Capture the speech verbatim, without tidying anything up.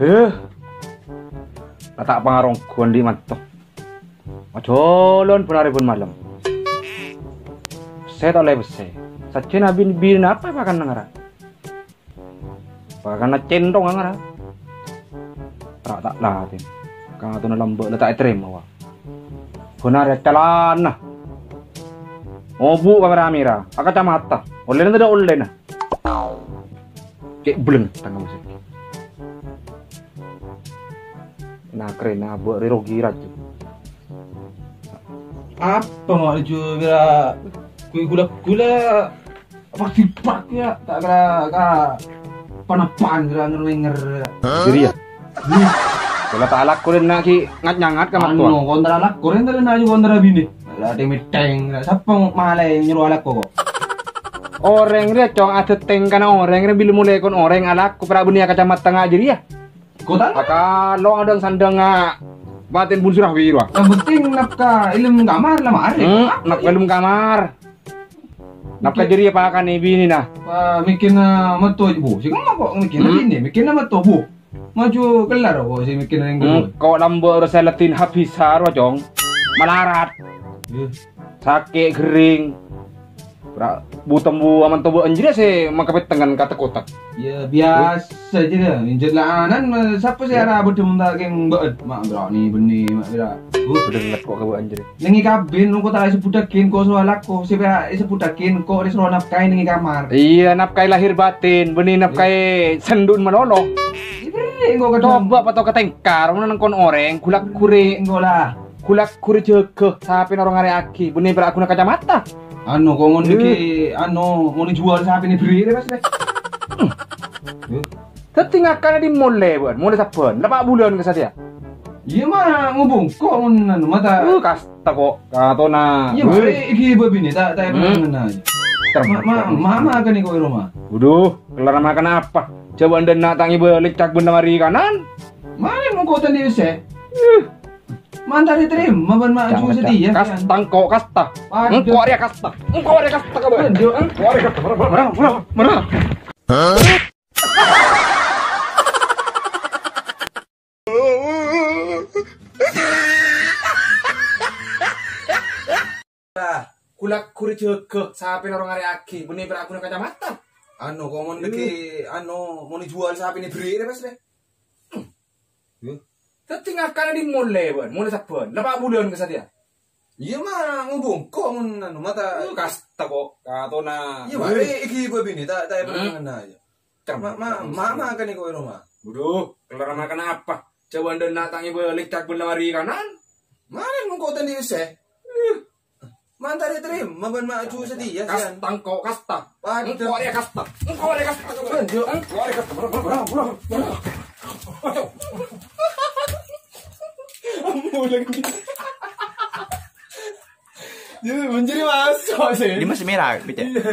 Heh. La ta' pangaronggu andi' manto. Ajhâlân bân arè bân malem. Pèssè ta' ollè pèssè. Sajjhân abin-, binèna apa pakanna ngara? Pakanna cènthong ngara. Ra ta' latè. Katona lambâ' la ta' ètarèma, wa. Bân arè calana. Obu' ka mèra-mèra. Akacamata. Ollèna tadâ' ollèna. Cè' belleng tang kamu sè. Nakrè nabâ' rè rogi raju. Apa ma' raju bira kui gula-gula apa dipak ya tak kira ka panapan kira ngerenger. Jadi ya. Kalau tak alako dan nak ki ngat-nyangat ka anu, mertua. Kontra alako, kontra nak kontra bini. Lah, teng-meteng. Lah, sapa malè nyoro alako kok? Orèng rè, cong, adâteng kana orèng rè, bilâ molè kon orèng alako, pra' bânnè kacamata nga' jârèya. Kota? Akalo adâng sandhângnga, matèn bun surah wiro. Yang penting nafkah ilmu kamar lah, mari. Hmm, nafkah ilmu kamar. Nafkah jârèya pakanè binèna. Wah, mikirna metto, Bu. Sè kemma kok mikirna Hmm. bini, mikirna metto, Bu. Maju kelar kok sè mikirna yang kedua. Engko' lambâ' ora seletin habis saro, cong. Malarat. Iya. Sakè' ghering. Ra-, bu-tembu aman tobo' anjir sè makapètengan ka tek-kotek. Ya, biasa aja dah. Injet lanan, sapa sè ara bâdâ mon ta' kèng bâ'en? Ma' berani bânnè, ma' bira. Bâdâ nget kok ka bâ'en anjir. Nèng è kabin, engko' ta' èsebbhuttaghi, engko' so alako. Sè pèra' èsebbhuttaghi, engko' rè soro nafkahi nèng è kamar. Iyâ, nafkahi lahir batin, bânnè nafkahi sandhu'en malolo. Èberri' engko' kadhâng. Coba pato ka tèngkar, mon nèng kon orèng, gulak-guri. Engko' la. Gulak-guri jâgâ, sapèna orèng arè'aghi, bânnè pèra' ghuna kacamata. Anu, kok mon Eh. nèkè, anu, mon èjuwâl sapèna èberri' rè, Mas, rè. Dâddhi ngakana dhi molè, bân, molè sabbhân, la pa' bulân ka satèya. Iyâ, ma' ngobungko' mon anu, mata. Uh, kasta kok, katona. Iyâ, ma' Eh. rè, iki bâbinè, ta', ta' Hmm. pernah nanya. Ter- Ma', ma', ma', ma' kani kok è roma. Waduh, kellar makan apa? Coba anda nak tangi balik cak benda mari kanan. Mana mau kau tadi sè? Uh. Mantari terima bân ma' Cang ju kecak. Setia, Kasta, kan? Engko' kasta. Waduh. Engko' arèya kasta. Engko' arèya kasta, kabar. Waduh. Engko' arèya kasta. Mara, mara, mara, mara. Lah, gulak-guri jâgâ, sapèna orèng arè'aghi, bânnè pèra' ghuna kacamata. Anu, kok mon Hmm. lagi, anu, mon èjuwâl sapèna èberri' rè, Mas, rè. Hmm. Dâddhi ngakana dhi molè, bân, molè sabbhân. La pa' bulân ka satèya. Iyâ, ma' ngobungko' mon anu, mata. Uh, kasta kok, katona. Iyâ, ma' Wih. rè, iki bâbinè, ta', ta' Hmm. pernah nanya. Cem. Ma', ma', ma', ma' kani kok è roma. Waduh, kellar makan apa? Coba anda nak tangi balik cak benda mari kanan. Mana mau kau tadi sè? Uh. Mantari terima bân ma' ju Setia, Kasta, Sian. Engko' kasta. Waduh. Engko' arèya kasta. Engko' arèya kasta. Waduh. Engko' arèya kasta. Mara, mara, mara, mara. Waduh. Ampun, lagi. Jadi, menjadi masuk sih. Dia masih merah, pecah. Iya.